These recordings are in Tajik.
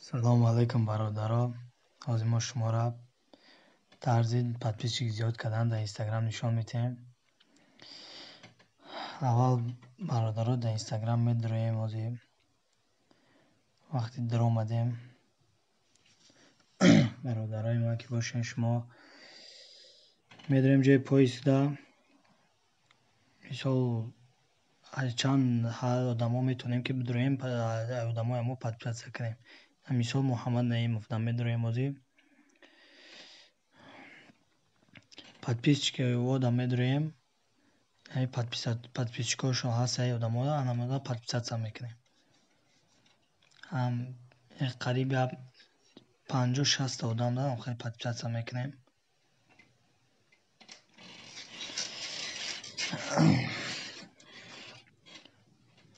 Салому алайкум, бародаро. Ҳозир мо шуморо тарзи подписчик зиёд кардан дар Инстаграм нишон медиҳем. Аввал, бародаро, дар Инстаграм медуроем. Ҳозир вақте дуромадем, бародарои ман ки бошен шумо, медурем ҷои поискда. Мисол, чанд одамо метавонем ки бидуроем, одамои мо подписаться кунем. Мисол, Муҳаммад Наимов да медуроем. Ҳозир подписчики да медуроем, подписчикҳошон ҳастаи одамода, анамода подписаться мекунем. Қариб 50-60та одам да подписаться мекунем.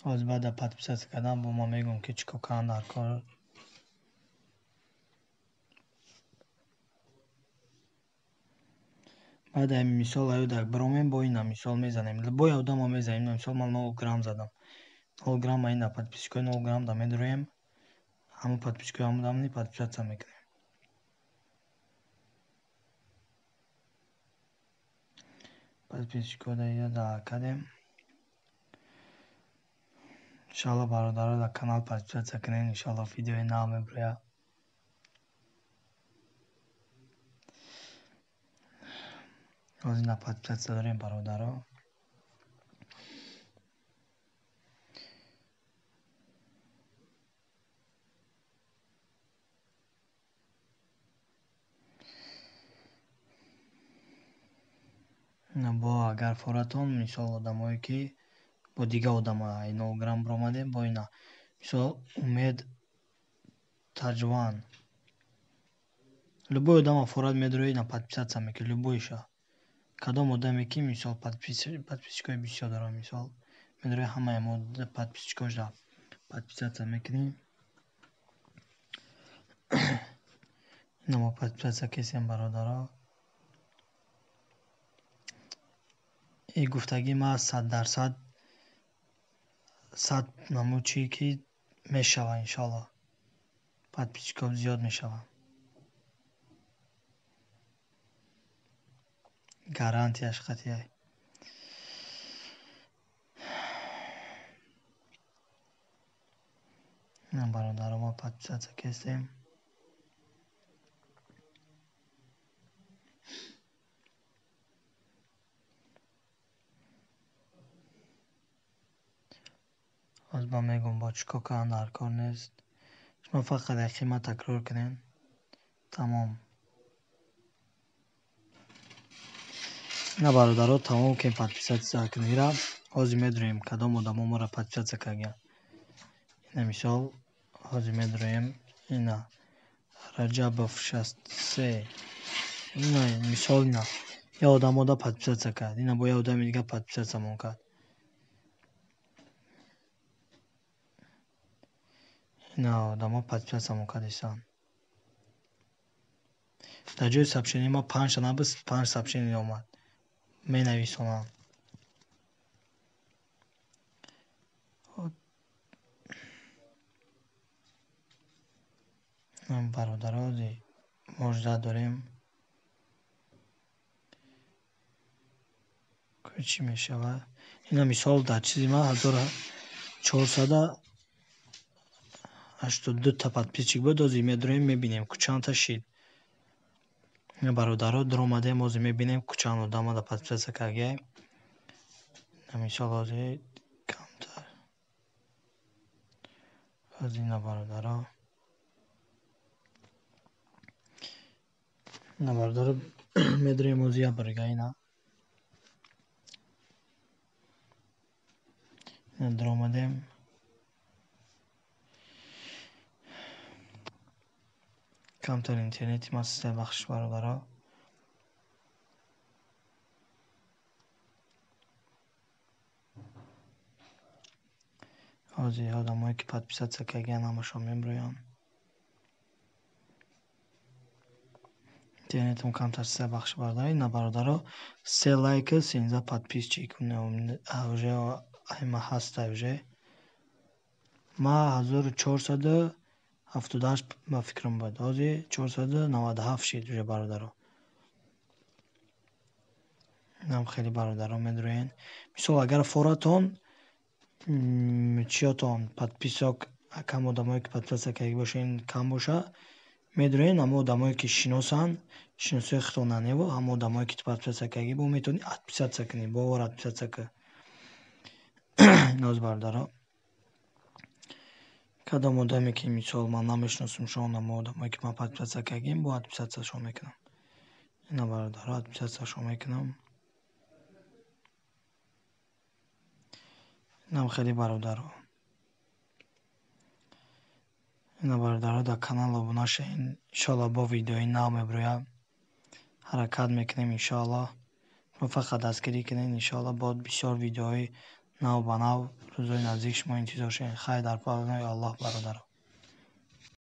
Ҳозир баъд аз подписаться кардан бо ман мегӯям, ки чӣ кор кардан дар кор. Баъд ами мисол аюдак биромем, бо ина мисол мезанем, любой одамо мезанем. Мисол, ман 0 грамм задам, 0 грамм. Ина подписчикои 0 грамм да медуроем, ҳамон подписчикои ҳамон подписаться мекунем. Подписчикода да кардем. Иншалло, бародаро, дар канал подписаться кунед. Иншалло, видеои нав мебирояд. Ҳозир на подписаться дорем, бародаро. Бо агар форатон, мисол, одамое ки бо дигар одамо 0 грамм биромадем, бо ина мисол Умед Таҷван, любой одама форат медурои, на подписаться мекунӣ, любойша. Кадом одаме ки, мисол, подписчикои бисёр дорад, мисол, медурои, ҳамаи мо подписчикошда подписаться мекунӣ. Ина мо подписаться кесем, бародаро. И гуфтагии ман 100% сад намуд чӣ ки мешавад, иншоалло, подписчикҳо зиёд мешаванд, гарантияш қатъия. Бародаро, мо подписаться кестем. Ҳозир ман мегӯям, бо чӣ кор кардан дар кор нест. Шумо фақат яқин такрор кунед, тамом. Ина, бародаро, тамом кем подписаться кунира. Ҳозир медуроем, кадом одамо моро подписаться кардагианд. Ина, мисол, ҳозир медуроем, ина Раҷабов 63, ина, мисол, ина як одам подписаться кард, ина бо як одами дигар подписатьсямон кард. Ина одамо подписатьсямон кардистанд. Дар ҷои сообщение ма панҷта набуд, панҷ сообщение омад, менависонам. Бародаро, можда дорем, чӣ мешавад. Ина, мисол, дар чизи ман 1482та подписчик буд. Ҳозир медуроем, мебинем, ку чандта шид. Бародаро, дуромадем, ҳозир мебинем, ку чанд одама подписаться кардагиай. Мисол, ҳозир камтар, ҳозир ина, бародаро, ина, бародаро, медуроем ҳозир як бор ина дуромадем. Камтар интернети ма система, бахшиш, бародаро. Ҳозир одамое ки подписаться кардагианд, ҳамашон мебироянд. Интернетам камтар система, бахшиш, бародаро. Ина, бародаро, се лайка, 13 подписчик уже ма ҳастай. Уже ма 1400. 78 ба фикрам буд, ҳозир 497 шид уже, бародаро. Инам хеле, бародаро, медроен. Мисол, агар форатон чиётон подписок кам, одамое ки подписаться кардагӣ бошен кам боша, медроен ҳамо одамое ки шиносанд, шиносои худтон наневу, ҳамо одамое ки ту подписаться кардагӣ, бо метавонӣ отписаться кунӣ, бовар отписаться кун. Ноз, бародаро, кадом одаме ки, мисол, ман намешиносумшон, ҳамо одамое ки ман подписаться кардагим, бо отписаться-шон мекунам. Ина, бародаро, отписаться-шон мекунам. Инам хеле, бародаро. Ина, бародаро, дар канал обуна шавед. Иншоалло, бо видеои нав мебироям. Ҳаракат мекунем, иншоалло. Шумо фақат дастгирӣ кунед, иншоалло, бо бисёр видеоҳои нав ба нав рӯзҳои наздик шумо интизор шавед. Хайр, дар паноҳи Аллоҳ, бародаро.